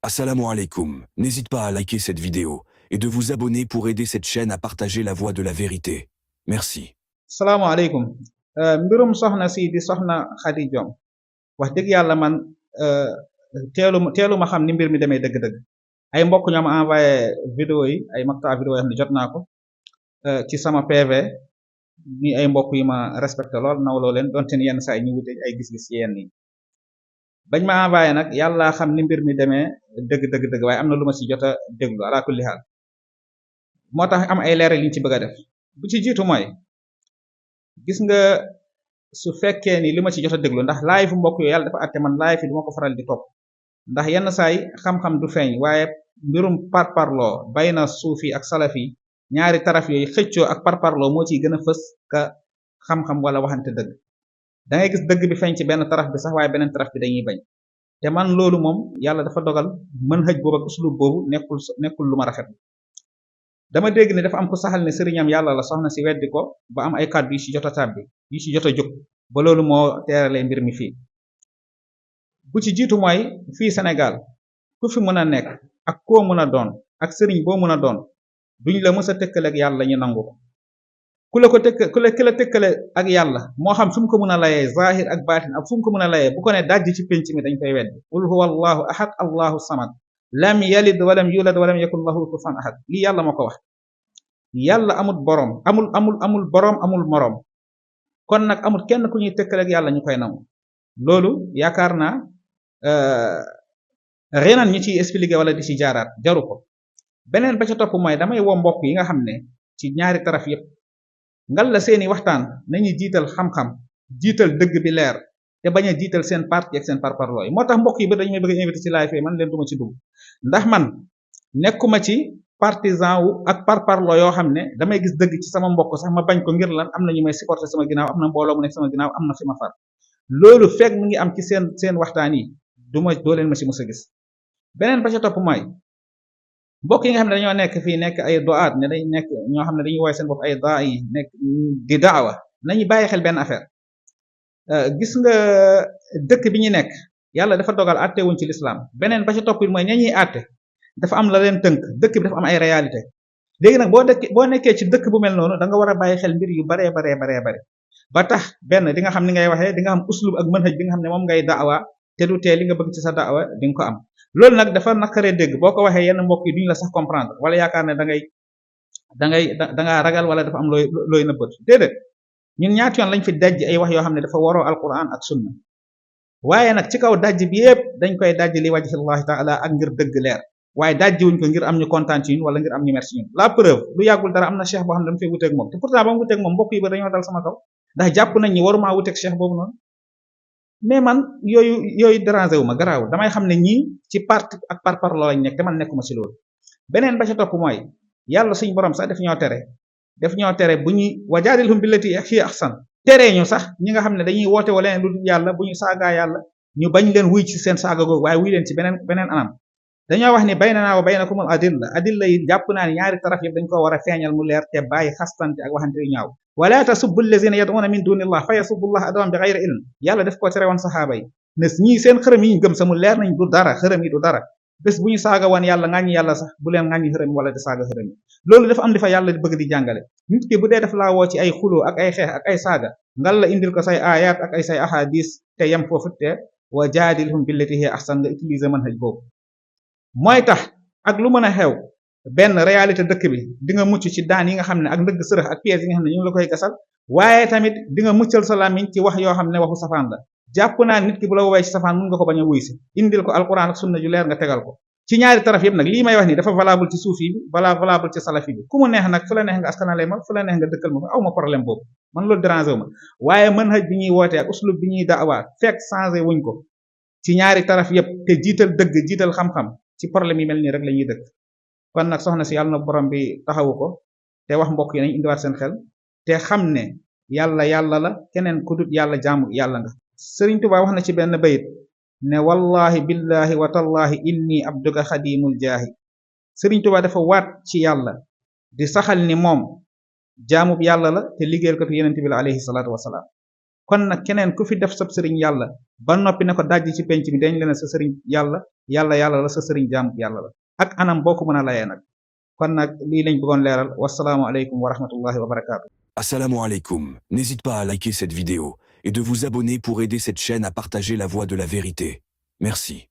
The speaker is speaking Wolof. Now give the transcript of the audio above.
Assalamu alaikum. N'hésite pas à liker cette vidéo et de vous abonner pour aider cette chaîne à partager la voie de la vérité. Merci. salaamaaleykum mbirum soxna si di soxna Khady Diom wax dëgg yàlla man teelu ma xam ni mbir mi demee dëgg-dëgg ay mbokk ñoo ma envoyé vidéo yi ay makta vidéo yoo xam ne jot naa ko ci sama PV ni ay mbokk yi ma respecté lool nawloo leen donte ni yenn saa yi ñu wute ay gis-gis ci yenn yi bañ ma envoyé nag yàlla xam ni mbir mi demee dëgg waaye am na lu ma ci jot a déglu ala kulli haal moo tax am ay leeral yi ñu ci bëgg a def bu ci jiitu mooy gis nga su fekkee ni li ma ci jot a déglu ndax live mbokk yooyu yàlla dafa àtte man live yi duma ko faral di topp ndax yenn saay xam-xam du feeñ waaye mbirum parparloo bayna suufi ak salafi ñaari taraf yooyu xëccoo ak parparloo moo ciy gën a fës ka xam-xam wala waxante dëgg da ngay gis dëgg bi feeñ ci benn taraf bi sax waaye beneen taraf bi dañuy bañ te man loolu moom yàlla dafa dogal mën xëj boobu ak uslub boobu nekkul lu ma rafet dama dégg ne dafa am ku saxal ne sëriñam yàlla la soxna si weddi ko ba am ay kàddu yu ci jot a tàbbi yu ci jot a jóg ba loolu moo teeralee mbir mi fii bu ci jiitu mooy fii Sénégal ku fi mën a nekk ak koo mën a doon ak sëriñ boo mën a doon duñ la mës a tëkkale ak yàlla ñu nangu ko ki la tëkkale ak yàlla moo xam fu mu ko mën a layee zahir ak baatin ak fu mu ko mën a layee bu ko ne dajj ci pénc mi dañ koy weddi qul huwa allahu ahad allahu samad lam yalid walam yulad walam yakun lahu kufuwan ahad lii yàlla moo ko wax yàlla amul boroom amul boroom amul moroom kon nag amul kenn ku ñuy tëkkale ak yàlla ñu koy nangu loolu yaakaar naa reneen ñi ciy expliquer wala di ci jaaraat jaru ko beneen ba ca topp mooy damay woo mbokk yi nga xam ne ci ñaari taraf yépp ngal la seeni waxtaan nañu jiital xam-xam jiital dëgg bi leer te bañ a jiital seen parti ak seen parparloo yi moo tax mbokk yi ba dañu may bëgg a invité ci live man leen duma ci dugg ndax man nekkuma ci partisan wu ak parparloo yoo xam ne damay gis dëgg ci sama mbokk sax ma bañ ko ngir lan am na ñu may supporter sama ginnaaw am na mbooloo mu nekk sama ginnaaw am na fi ma far loolu fekk mu ngi am ci seen waxtaan yi doo leen ma ci mës a gis beneen ba ca topp mooy mbokk yi nga xam ne dañoo nekk fii nekk ay doaat ne dañ nekk ñoo xam ne dañuy woowee seen bopp ay daa yi nekk di daawa nañu bàyyi xel benn affaire gis nga dëkk bi ñu nekk yàlla dafa dogal àtte wuñ ci lislaam beneen ba ca topp mooy ña ñuy àtte dafa am la leen tënk dëkk bi dafa am ay réalité léegi nag boo nekkee ci dëkk bu mel noonu da nga war a bàyyi xel mbir yu baree ba tax benn di nga xam ni ngay waxee di nga xam uslub ak manhaj bi nga xam ne moom ngay daawa te du tee li nga bëgg ci sa daawa di nga ko am loolu nag dafa naqaree dégg boo ko waxee yenn mbokk yi duñu la sax comprendre wala yaakaar ne da ngaa ragal wala dafa am looy nëbbat déedéet ñun ñaati yoon lañ fi dajj ay wax yoo xam ne dafa waroo alquran ak sunna waaye nag ci kaw dajj bi yépp dañ koy dajj li wajhillahi taala ak ngir dëgg leer waaye dajj wuñ ko ngir am ñu kontaan ci ñun wala ngir am ñu merci ñun la preuve lu yàggul dara am na cheikh boo xam ne dama fay wuteeg moom te pourtant ba mu wuteeg moom mbokk yi ba dañoo dal sama kaw ndax jàpp nañ ñi waruma wuteeg cheikh boobu noonu mais man yooyu dérangé wu ma garaawul damay xam ne ñii ci parti ak parparloo lañ nekk te man nekkuma ci loolu beneen ba ca topp mooy yàlla suñ borom sax daf ñoo tere bu ñuy wajaadilhum billati hiya ahsan teree ñu sax ñi nga xam ne dañuy woote wa leneen lu dul yàlla bu ñu saagaa yàlla ñu bañ leen wuy ci seen saaga googu waaye wuy leen ci beneen anam dañoo wax ni baynanaa wa baynakumul adilla yi jàpp naa ni ñaari taraf yëpp dañ ko war a feeñal mu leer te bàyyi xastante ak waxante yu ñaaw wala tasubbu allazina yad'una min dunillah fa yasubullah adwan bi ghayri ilm yàlla def ko tere woon saxaaba yi ne ñii seen xërëm yi ñu gëm samu leer nañ du dara xërëm yi du dara bés bu ñu saaga woon yàlla ŋàññi yàlla sax bu leen ŋàññi xërëm wala di saaga xërëm yi loolu dafa am di fa yàlla bëgg di jàngale nit ki bu dee def laa woo ci ay xuloo ak ay xeex ak ay saaga ngal la indil ko say ayat ak ay say ahadis te yem foofu te wa jaadilhum billati hiya ahsan nga utiliser manhaj boobu mooy tax ak lu mën a xew benn réalité dëkk bi di nga mucc ci daan yi nga xam ne ak ndëgg sërëx ak pièces yi nga xam ne ñu ngi la koy gasal waaye tamit di nga muccal sa làmmiñ ci wax yoo xam ne waxu safaan la jàpp naa nit ki bu la woowee ci safaan mun nga ko bañ a wuy si indil ko alquran ak sunna ju leer nga tegal ko ci ñaari taraf yëpp nag lii may wax ni dafa valable ci suufi bi valable ci salafi bi ku mu neex nag fu la neex nga askanale ma fu la neex nga dëkkal ma fa aw ma problème boobu man loolu dérangé wu ma waaye manhaj bi ñuy wootee ak uslub bi ñuy daawaat fekk changé wuñ ko ci ñaari taraf yëpp te jiital dëgg jiital xam-xam ci problème yi mel nii rek la ñuy dëkk kon nag soxna si yàlla na borom bi taxawu ko te wax mbokk yi nañ indiwaat seen xel te xam ne yàlla la keneen ku dut yàlla jaamu yàlla nga Sëriñ Tuubaa wax na ci benn bayit ne wallahi billahi wa tallahi inni abduka xadimul jaahi Sëriñ Tuubaa dafa waat ci yàlla di saxal ni moom jaamub yàlla la te liggéeyal ko fi yenente bi la alayhi salaatu wasalaam kon nag keneen ku fi def sab sëriñ yàlla ba noppi ne ko dajji ci penc mi dañ leen sa sëriñ yàlla yàlla la sa sëriñ jaam yàlla la ak anam boo ko mën a layee nag kon nag lii lañ bëggoon leeral wasalaamu aleykum wa rahmatullahi wa barakaatu. Assalamu alaikum. N'hésite pas à liker cette vidéo et de vous abonner pour aider cette chaîne à partager la voix de la vérité. Merci.